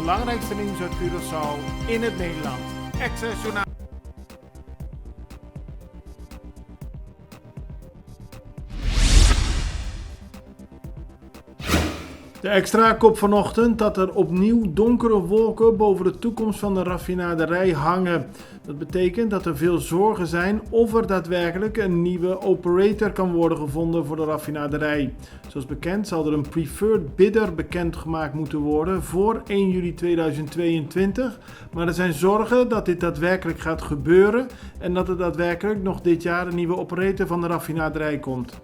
belangrijkste nieuws uit Curaçao in het Nederland. Extra Journaal. De Extra kop vanochtend dat er opnieuw donkere wolken boven de toekomst van de raffinaderij hangen. Dat betekent dat er veel zorgen zijn of er daadwerkelijk een nieuwe operator kan worden gevonden voor de raffinaderij. Zoals bekend zal er een preferred bidder bekendgemaakt moeten worden voor 1 juli 2022. Maar er zijn zorgen dat dit daadwerkelijk gaat gebeuren en dat er daadwerkelijk nog dit jaar een nieuwe operator van de raffinaderij komt.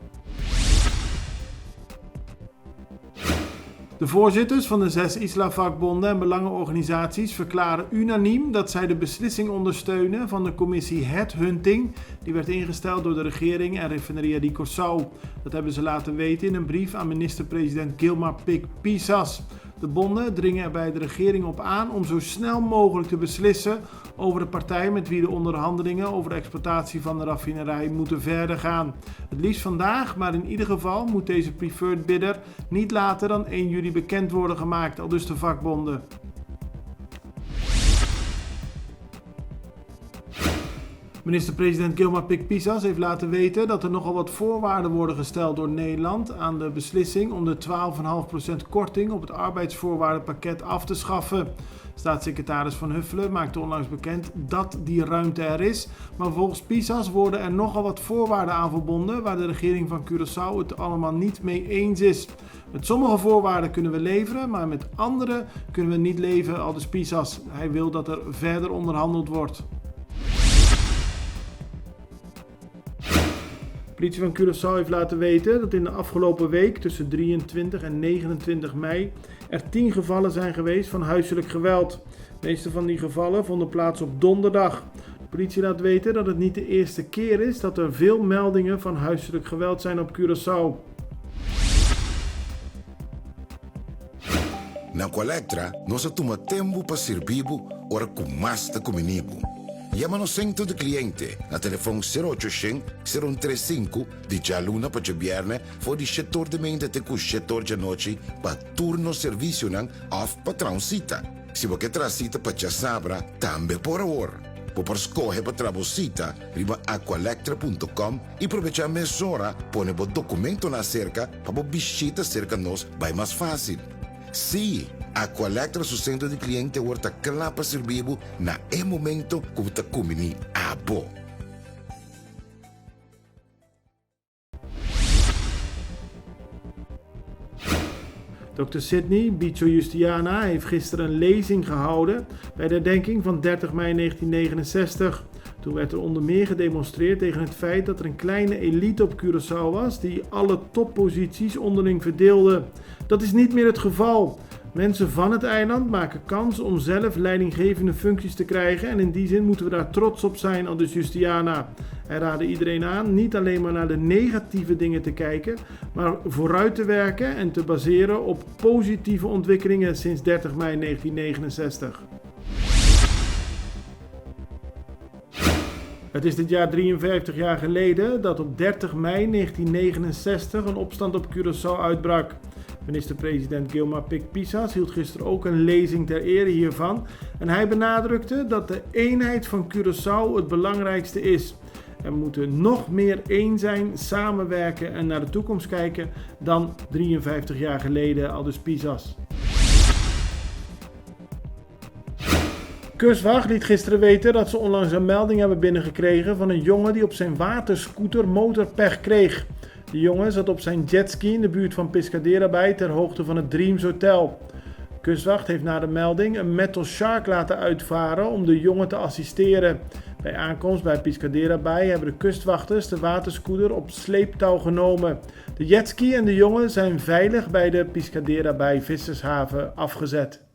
De voorzitters van de zes Isla-vakbonden en belangenorganisaties verklaren unaniem dat zij de beslissing ondersteunen van de commissie Headhunting, die werd ingesteld door de regering en Refineria di Curaçao. Dat hebben ze laten weten in een brief aan minister-president Gilmar Pik Pisas. De bonden dringen er bij de regering op aan om zo snel mogelijk te beslissen over de partij met wie de onderhandelingen over de exploitatie van de raffinerij moeten verder gaan. Het liefst vandaag, maar in ieder geval moet deze preferred bidder niet later dan 1 juli bekend worden gemaakt, aldus de vakbonden. Minister-president Gilmar Pik Pisas heeft laten weten dat er nogal wat voorwaarden worden gesteld door Nederland aan de beslissing om de 12,5% korting op het arbeidsvoorwaardenpakket af te schaffen. Staatssecretaris Van Huffelen maakte onlangs bekend dat die ruimte er is, maar volgens Pisas worden er nogal wat voorwaarden aan verbonden waar de regering van Curaçao het allemaal niet mee eens is. Met sommige voorwaarden kunnen we leveren, maar met andere kunnen we niet leven, aldus Pisas. Hij wil dat er verder onderhandeld wordt. De politie van Curaçao heeft laten weten dat in de afgelopen week tussen 23 en 29 mei er 10 gevallen zijn geweest van huiselijk geweld. De meeste van die gevallen vonden plaats op donderdag. De politie laat weten dat het niet de eerste keer is dat er veel meldingen van huiselijk geweld zijn op Curaçao. Na Aqualectra nos a tuma tempu pa sirbi bo ora ku mas ta kumini bo. Yama nos Centro di Cliente na telefon sero ocho shen, sero un tres sinku di djaluna pa djabièrnè for di shetor di meinta te ku shetor djanochi pa tur nos servisionan òf pa traha un sita. Si bo ke traha sita pa djasabra tambe por awor. Bo por skohe pa traha bo sita riba aqualectra punto com i probechá mesora pone bo dokumentonan aserka pa bo bishita serka nos bai mas fásil. Sí, Aqualectra su sentro di kliente awor ta kla pa sirbi bo na e momento ku bo ta kumbiní abo. Dr. Sidney Bicho Justiana heeft gisteren een lezing gehouden bij de herdenking van 30 mei 1969. Toen werd er onder meer gedemonstreerd tegen het feit dat er een kleine elite op Curaçao was die alle topposities onderling verdeelde. Dat is niet meer het geval. Mensen van het eiland maken kans om zelf leidinggevende functies te krijgen en in die zin moeten we daar trots op zijn, aldus Justiana. Hij raadde iedereen aan niet alleen maar naar de negatieve dingen te kijken, maar vooruit te werken en te baseren op positieve ontwikkelingen sinds 30 mei 1969. Het is dit jaar 53 jaar geleden dat op 30 mei 1969 een opstand op Curaçao uitbrak. Minister-president Gilmar Pik Pisas hield gisteren ook een lezing ter ere hiervan en hij benadrukte dat de eenheid van Curaçao het belangrijkste is. Er moeten nog meer één zijn, samenwerken en naar de toekomst kijken dan 53 jaar geleden, aldus Pisas. Kustwacht liet gisteren weten dat ze onlangs een melding hebben binnengekregen van een jongen die op zijn waterscooter motorpech kreeg. De jongen zat op zijn jetski in de buurt van Piscadera bij ter hoogte van het Dreams Hotel. Kustwacht heeft na de melding een Metal Shark laten uitvaren om de jongen te assisteren. Bij aankomst bij Piscadera Bay hebben de kustwachters de waterscooter op sleeptouw genomen. De jetski en de jongen zijn veilig bij de Piscadera Bay vissershaven afgezet.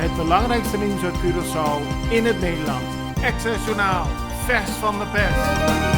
Het belangrijkste nieuws uit Curaçao in het Nederland. Extra Journaal, vers van de pers.